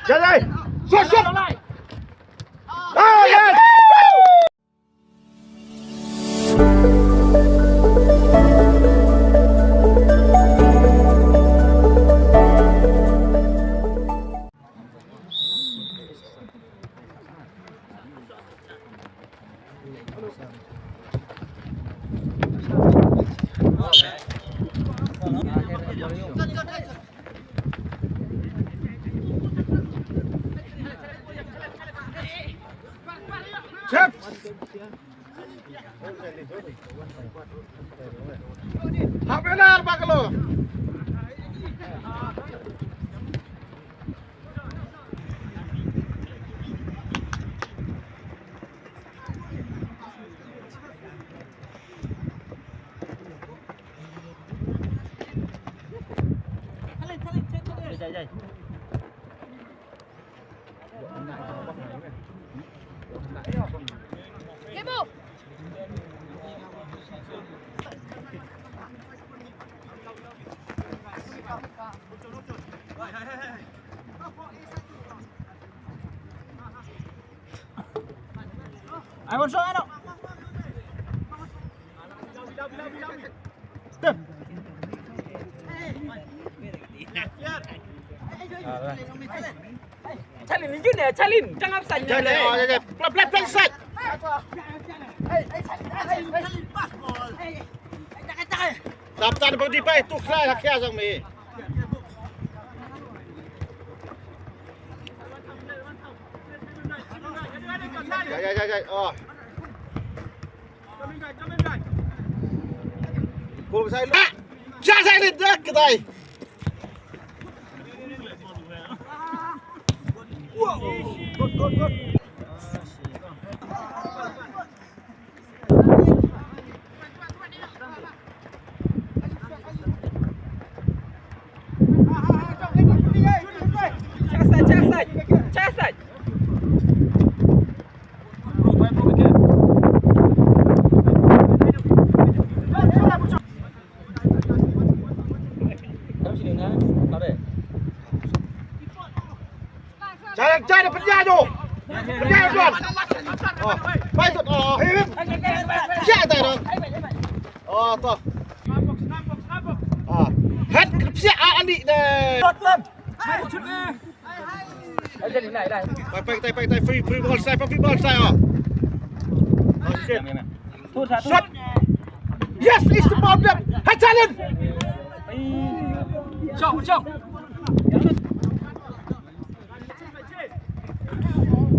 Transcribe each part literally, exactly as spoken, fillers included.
Jai, jai. Shoot, shoot. Ah, yes. Hap benar, Pak Kelo. Ai, Wan Song, ano? Tep. Chalin, you ne, Chalin, jangan pesan. Chalin, oh, ya, ya. Play, play, play, side. Tap, tap, body play, tu, khla, khla, sang mi. Ya, ya, ya, ya, oh. Kul sai. Ah! Cha sai le dak dai. Wow. Good, good, good. Cari, cari, penjaju. Penjaju, Tuan. Oh, baik, Tuan. Oh, oh. Siap, Tuan. Oh, toh. Ah. Head, siap, ah, Andi deh. Pai, pai, tai, pai, tai, free, free ball, sai, free ball, sai, oh. Oh, shit. Shot. Yes, it's the bomb. Hai, Chalin. Chong, chong.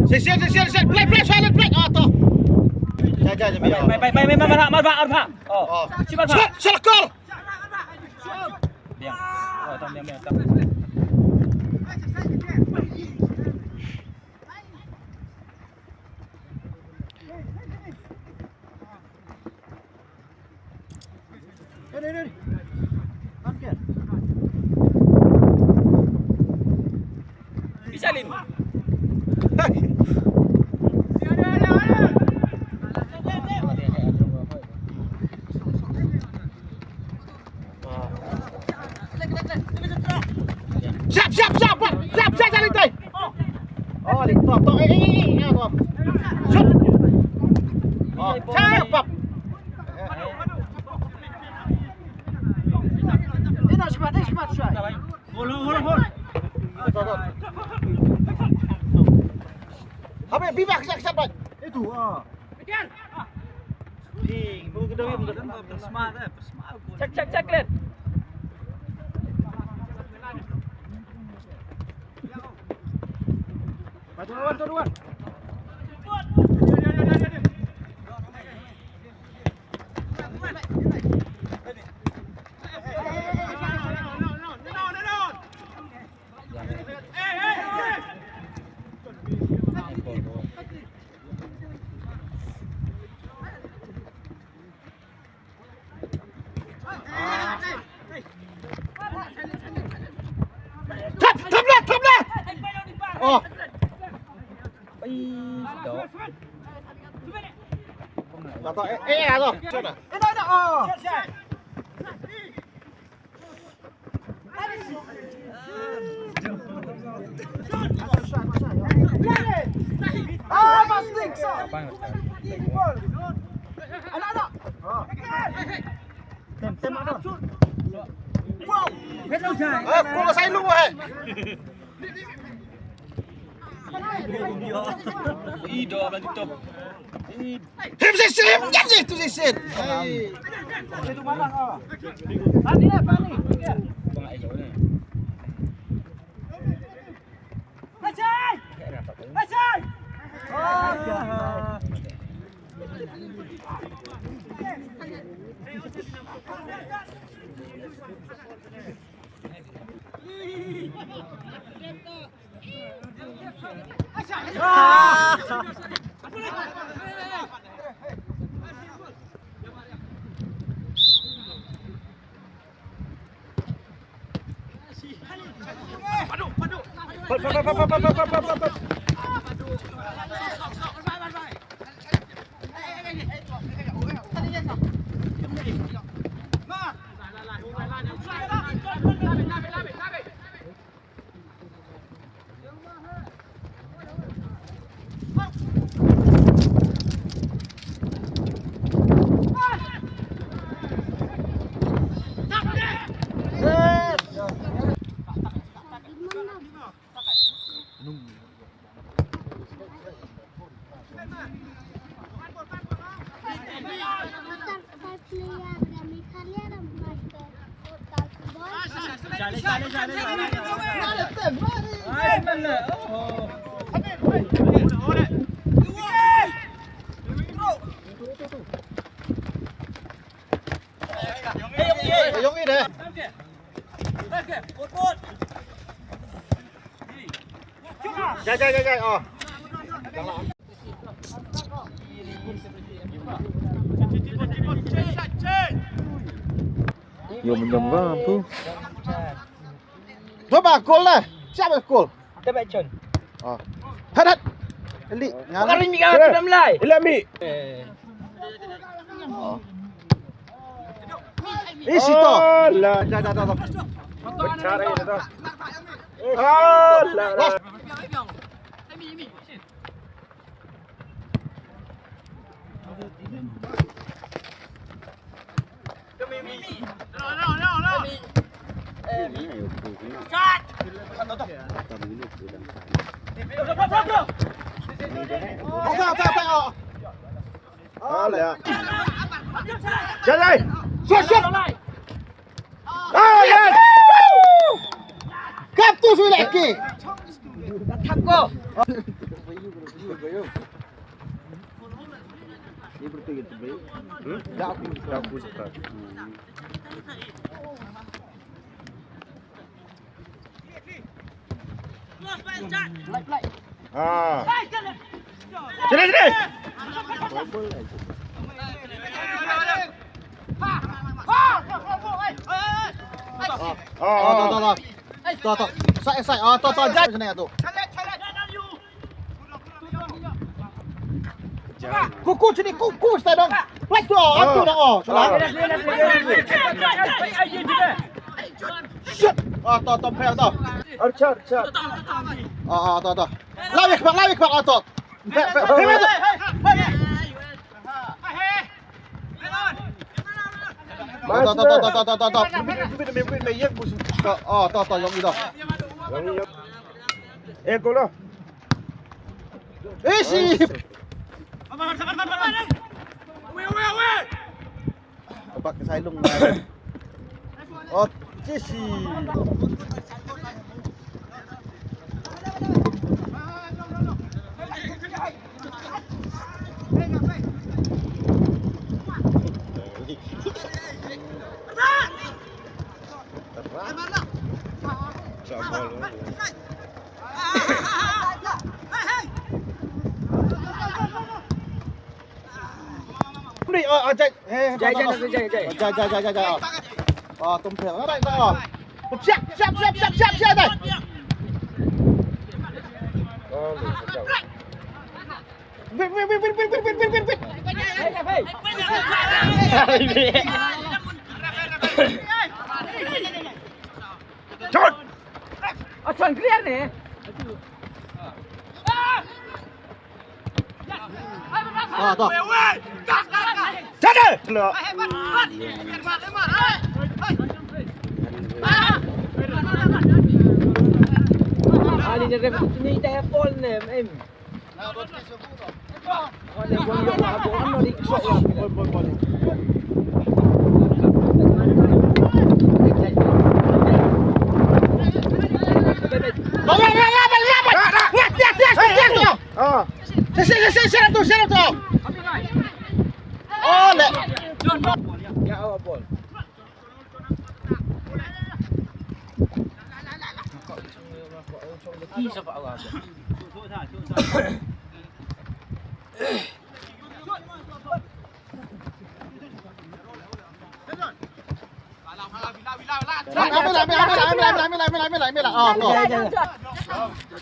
Sisian, sisian, sisian. Play, play, Chalin, play. Ah, toh. Ja, ja, ja, ja. Pai, pai, pai, pai, pai, pai, pai, pai. Oh. Oh. Shot, shot, goal. Diam. Oh, tam, diam, diam, tam. Ready, ready. Come here. Bichalin. Siap, siap, siap, Pak. Siap, siap, siap, siap. Oh, di, to, to, eh, eh, eh, eh, to. Shoot. Oh, siap, Pak. Ini nak cepat, ini cepat, cepat. Hold, hold, hold, hold. To, to. Habis, bibak, siap, siap, Pak. Itu, ah. Check, check, check, Glenn. Maju lawan, tu lawan. Thap, thap lah, thap lah. Oh. Ai, dok. Dah tak, eh, eh, dah. Dah, dah, oh. Ah, Mastik. Anak, anak. Tem, tem, anak. Wow. Eh, kau masih lu, eh. Ih, doa berarti top. Him si sim, kan si tu si sin. Hai. Itu mana kau? Ani apa ni? Bang ai jauh ni. Masai! Masai! Jai, jai, jai, jai. Oh. Yo, menyam bam tu. Coba gol lah. Siapa gol? Tebak John. Oh. Hadat. Eli. Bukan Rimi, kau dalam lai. Eli ambil. Eh. Oh. Eh, situ. Alah. Dah, dah, dah, dah. Pecah dah, dah. Alah. Alah. Jalan. Shoot, shoot. Oh, yes. Kap tu sudah lagi. Thap ko. Ni betul gitu, Bri. Hmm? Dah aku, dah aku suka. Ah. Sini, sini. Oh, oh, oh. To, to, to. Side, side. Oh, to, to. Jai sini tu. Kuku sini, kuku sini dong. Let's go. Atu dah. Oh, salah. Shoot. Ah, to, to, fair to. Archer, archer. Ah, ah, to, to. Lawik bak, lawik bak, ah, to. Fair, fair, fair, fair. To, to, to. Oh, to, to, to, yek bus. To, oh, to, to, yong ito. Eh, gol lah. Eh, si. Bak ka sai lung. Oh, Jesse. Ni, oh, oh, jai. Eh, jai, jai, jai, jai, jai. Jai, jai, jai, jai, jai. Oh, tum phe. Bai, bai, oh. Siap, siap, siap, siap, siap, siap, jai. Wait, wait, wait, wait. Hey, hey, hey. Shot. Achan clear ne. Ah, to. Center. Ani na ref ni ta phone ne, em. Ambil, ambil, ambil, ambil, ambil, ambil, ambil, ambil, ambil. Oh, to.